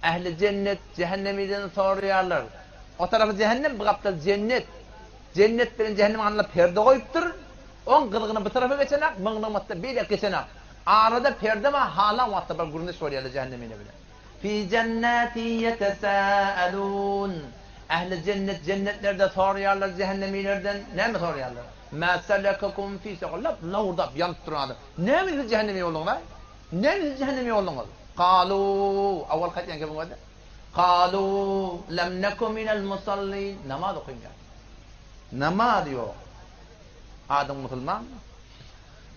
Ähli jennet jähennemiden soraýarlar. O tarapy jähennem, bu gapdal jennet. Jennet bilen jähennemiň arasynda perde goýupdyr. Oň gyzgyny bu tarapa geçenak, muň nygmatda beýläk geçenak. Arada perde bar, halan wagtda bir gürrüňdeş bolýarlar jähennemine bilen. Fi jennatin ýetesâelûn. Ähli jennet jennetlerde soraýarlar jähennemilerden. Näme soraýarlar? Mâ selekekum fî sekar. Lap lowurdap ýanyp duran adam. Näme siz jähenneme ýolduňyz-aý? Näme siz jähenneme ýolduňyz? Kalu, awalky aýtýan gepiň özi. Kalu, lem neku minel musallin. Namaz okaýmaýar. Namaz ýok. Adyň musulmanmy?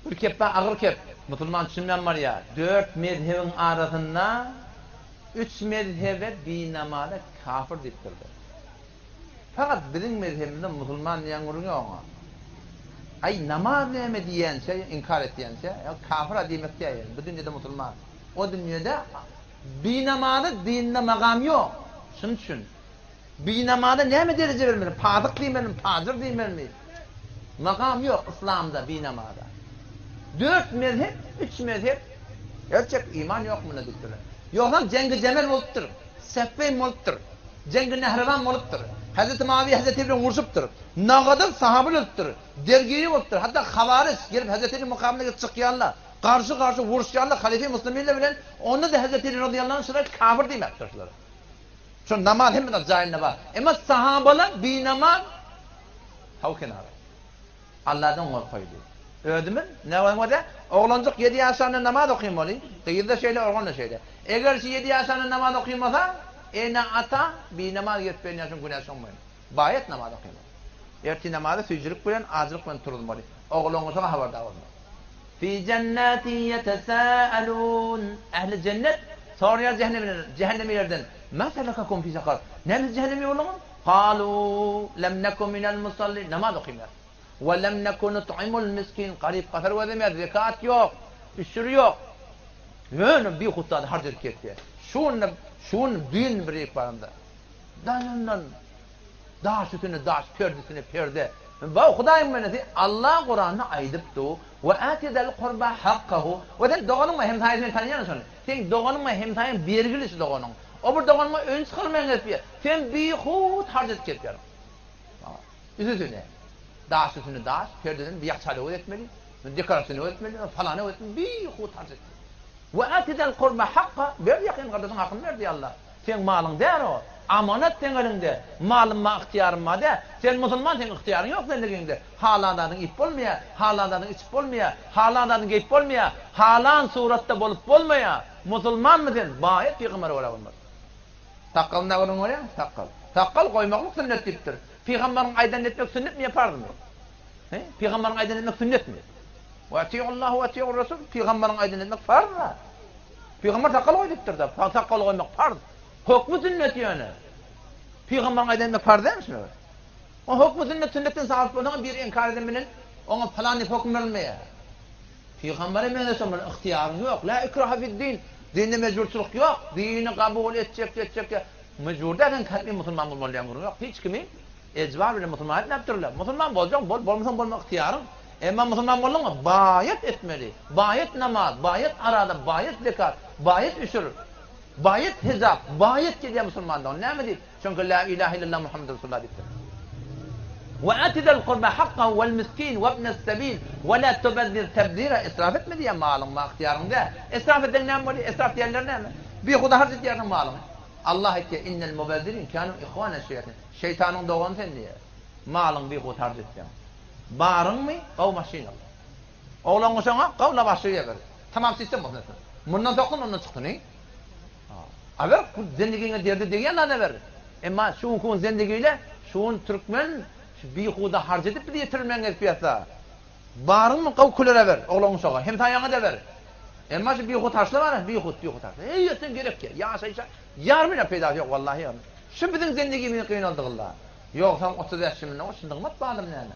Bir kep bar, agyr kep. Musulman düşünmän barýar. Dört mezhebiň arasynda üç mezhebe binamaza kafir diýipdirler. Fakat biziň mezhebimizde musulman diýen gürrüň ýok oňa. Aý namaz näme diýýänçä, inkar etýänçä, ýa kafir-a diýmek däl ýöne, bu dünýede musulman. O dünýede binamaza dinde magam ýok. Şuny düşün. Binamaza näme dereje bermeli? Pasyk diýmelimi, pajyr diýmelimi? Magam ýok yslamda binamaza. Dört mezhep, üç mezhep gerçek iman ýok munda diýipdirler. Ýogsam Jeňgi Jemel bolupdyr, Seffeýn bolupdyr. Jeňgi Nährewan bolupdyr. Hezreti Muawiýe Hezreti bilen urşupdyr. Nagadyr sahaby ölüpdir. Dergiri bolupdyr. Hatda hawaryj gelip Hezreti Eliniň mukabylyna gelip çykýarlar. Garşy-garşy uruşýarlar halife musliminler bilen. Onda-da Hezreti Eli razyýallahu anh şulara kafir diýmäpdir şulara. Şo namaz hemme zat jaýynda bar. Emma sahabalar binamaz haw kenara. Alladan gorkaýly. Özümiz, näme bolýar? Oglanjyk ýedi ýaşanda namaz okymaly, gyz-da şeýle, oglan-da şeýle. Eger şu ýedi ýaşanda namaz okymasa, ene-ata binamaz gezip berýän şoň günäsi şoň boýnuna. Baýat namaz okymaly. Ertir namazy süýjülik bilen, ajylyk bilen turuzmaly. Oglanňa şoňa habardar bolmaly. Fi jennatin ýetesâelûn. Ähli jennet soraýar jähennemilerden, Mâ selekakum fî sekar? Näme siz jähenneme ýolduňyz? Kalu lem neku minel musallin, namaz okymýar. We lem neku nut'imul miskin, garyp-gasar gözlemeýär, zekat ýok, üşür ýok. Ýöne bihut zady harç edip ketýär. Şu günde, şu gün, düýn bir ýerik baramda, daýandan daş üstüne daş, perde üstüne perde. Baw Hudaýyň bendesi, Allah Kuranda aýdypdy, We ati zal kurba hakkahu. We sen doganyň we hemsaýaň men tanýan şony. Seň doganyň we hemsaýaň bergili şu doganyň. O bir doganyňa öýüni çykarmaýan gezip ýör. Sen bihut harç edip gelip ýörüň. Üstesine daş üstüne daş, perdeden bir ýakçaly etmeli, dekorasyýony etmeli, falany etmeli, bihut harç etmeli. We ati zal kurba hakka, ber ýakyn gardaşyň hakyny ber diýýär Allah. Seň malyň däl o. Amanat seň eliňde. Malym bar, ygtyýarym bar däl. Sen musulman, seň ygtyýaryň ýok zendigiňde. Halan zadyňy iýip bolmaýar, halan zadyňy içip bolmaýar, halan zadyňy geýip bolmaýar, halan suratda bolup bolmaýar. Musulmanmy sen? Baýat pygambere görä bolmaz. Sakgalyny gürrüň berýäňmi? Sakgal. Sakgal goýmaklyk sünnet diýipdir. Pygambaryň aýdanyny etmek sünnetmi ýa parzmy? He? Pygambaryň aýdanyny etmek sünnetmi? Wa atiullaha wa atiur rasul. Pygambaryň aýdanyny etmek farz zat. Pygamber sakgal goý diýipdir-de. Sakgal goýmak farz. Hökmi sünnet ýöne. Pygambaryň aýdanyny etmek farz dälmi şular? O hökmi sünnet sünnetden sabyt bolsaň biri inkar eden bilen oňa pylan diýip höküm berilmeýär. Pygambere meňzeş bolmaly ygtyýaryň ýok. La ikraha fid-din. Dinde mejburçylyk ýok. Dini kabul etjek etjek ýa mejbur däl sen kätmi musulman bolmaly diýen gürrüň ýok. Hiç kimi ejbar bilen musulman etmäpdirler. Musulman boljaň bol, bolmasaň bolma ygtyýaryň. Emma musulman bolduňmy baýat etmeli. Baýat namaz, baýat araza, baýat zekat, baýat üşür, baýat hijap, baýat gelýär musulmandan. Näme diýip? Çünki Lä ilahe illallah Muhammedur Resulullah diýipdir. We ati zel kurba hakkahu wel miskin we ibnes sebil we la tubezzir tebzira israf etme diýýär malyň ma ygtyýaryň däl. Israf etseň näme bolýar? Israf diýenleri näme? Bihuda harç edýärsiň malyňy. Allah aýtýar innel mubezzirin kanu ihwana şeýatin. Şeýtanyň dogany sen diýýär. Malyňy bihuda harç etseň. Baryňmy? Gowy maşyn al. Oglan goşaňa gowy lawaşy ber. Tamam sistem bolsun. Mundan soksun ondan çyksyn. A ber, bu zendigiňe derdi degýän zada ber. Emma şu günki gün zendigiyle şu gün türkmen şu bihuda harç edip bizi ýetirilmän gezip ýatsa. Baryňmy gowy külere ber, oglan-uşaga, hemsaýaňa-da ber. Emma şu bihut harçla bar, bihut, bihut harçla. Heý ýetseň gerek ýa, ýaşaýşa ýarym ýa peýdasy ýok wallahi ýa. Şu biziň zendigimizi gynaldygylla. Ýogsam 35 ýyl mundan şu nygmat bardyr näme.